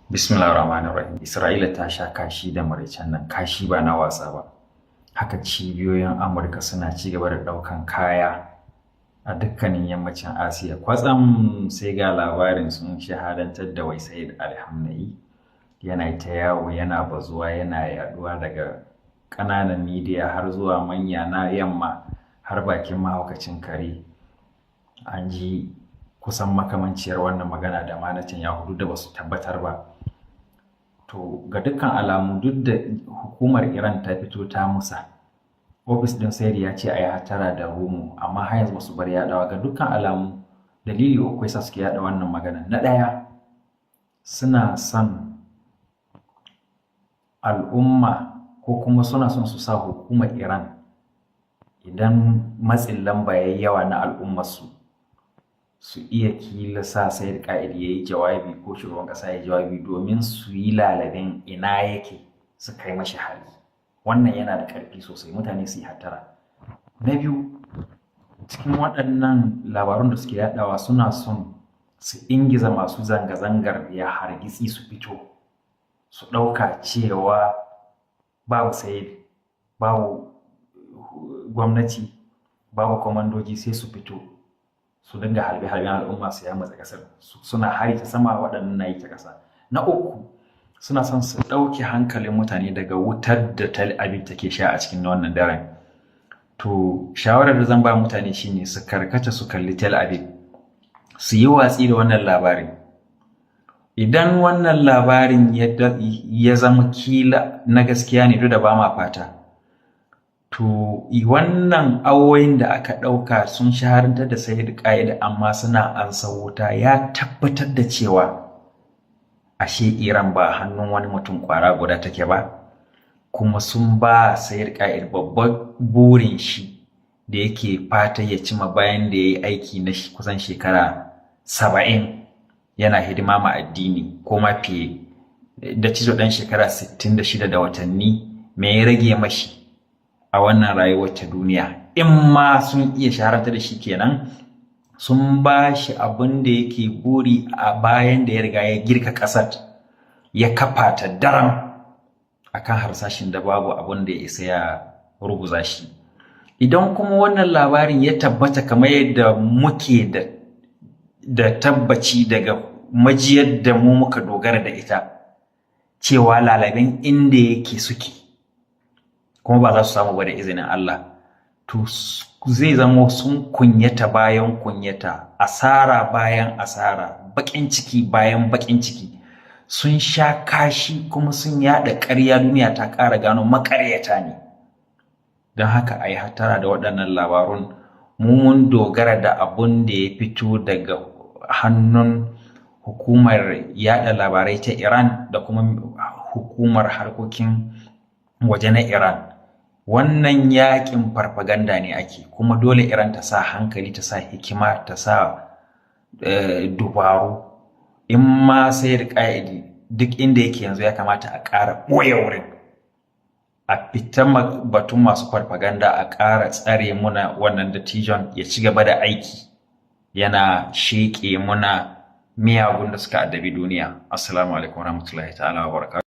Bismillahir Rahmanir Rahim. Isra'ila ta sha kashi da maraicen nan, kashi ba na wasa ba. Haka cibiyoyin Amurka suna ci gaba da ɗaukan kaya a dukkanin yammacin Asiya. Kwatsam sai ga labarin sun shahadantar da wai Sayyid Ali Khamenei, yana ta yawo, yana bazuwa, yana yaduwa daga ƙananan midiya har zuwa manya na yamma, har bakin mahaukacin kare. An ji kusan makamanciyar wannan magana da ma Netanyahu, duk da ba su tabbatar ba. To, ga dukkan alamu, duk da hukumar Iran ta fito ta musa, ofis ɗin Sayyid ya ce a yi hattara da rumour, amma har yanzu ba su bar yaɗawa. Ga dukkan alamu, dalili uku yasa suke yaɗa wannan magana. Na ɗaya, suna son al'umma ko kuma suna son su sa hukumar Iran, idan matsin lamba ya yi yawa na al'ummarsu, su iya kila sa Sayyid Ƙa'id ya yi jawabi ko shugaban ƙasa ya yi jawabi domin su yi lalaben ina yake, su kai mashi hari. Wannan yana da ƙarfi sosai, mutane su yi hattara. Na biyu, cikin waɗannan labarun da suke yaɗawa, suna son su ingiza masu zanga-zangar ya hargitsi su fito, su ɗauka cewa babu Sayyid, babu gwamnati, babu kwamandoji, sai su fito su dinga harbe-harben al'umma, su yamutsa ƙasar. Suna hari ta sama, waɗannan na yi ta ƙasa. Na uku, suna son su ɗauke hankalin mutane daga wutar da Tel Aviv take sha a cikin wannan daren. To, shawarar da zan ba mutane shine su karkata su kalli Tel Aviv, su yi watsi da wannan labarin. Idan wannan labarin ya zama kila na gaskiya ne, duk da ba ma fata, to wannan awoyin da aka ɗauka sun shaharantar da Sayyid Ƙa'id amma suna ansa wuta, ya tabbatar da cewa ashe Iran ba hannun wani mutum ƙwara guda take ba, kuma sun ba Sayyid Ƙa'id babban burin shi da yake fata ya cima bayan da ya yi aiki na kusan shekara 70 yana hidima ma addini ko ma fiye. Dattijo ɗan shekara 66 da watanni, me ya rage mashi a wannan rayuwar ta duniya? In ma sun iya shahararta da shi kenan, sun ba shi abin da yake buri a bayan da ya riga ya girka ƙasar, ya kafa ta daram akan harsashin da babu abin da ya isa ya ruguza shi. Idan kuma wannan labarin ya tabbata kamar yadda muke da tabbaci daga majiyar da mu muka dogara da ita cewa lalaben inda yake suke, kuma ba za su samu ba da izinin Allah, to zai zamo sun kunyata bayan kunyata, asara bayan asara, baƙin ciki bayan baƙin ciki. Sun sha kashi kuma sun yaɗa ƙarya, duniya ta ƙara gano maƙaryata ne. Don haka a yi hattara da waɗannan labarun. Mu mun dogara da abun da ya fito daga hannun hukumar yaɗa labarai ta Iran da kuma hukumar harkokin waje na Iran. Wannan yaƙin farfaganda ne ake, kuma dole Iran ta sa hankali, ta sa hikima, ta sa dubaru. In ma Sayyid Ƙa'idi duk inda yake yanzu, ya kamata a ƙara ɓoye wurin, a fita batun masu farfaganda, a ƙara tsare muna wannan dattijon ya ci gaba da aiki yana sheƙe muna miyagun da suka addabi duniya. Assalamu alaikum warahmatullahi ta'ala wa barakatuh.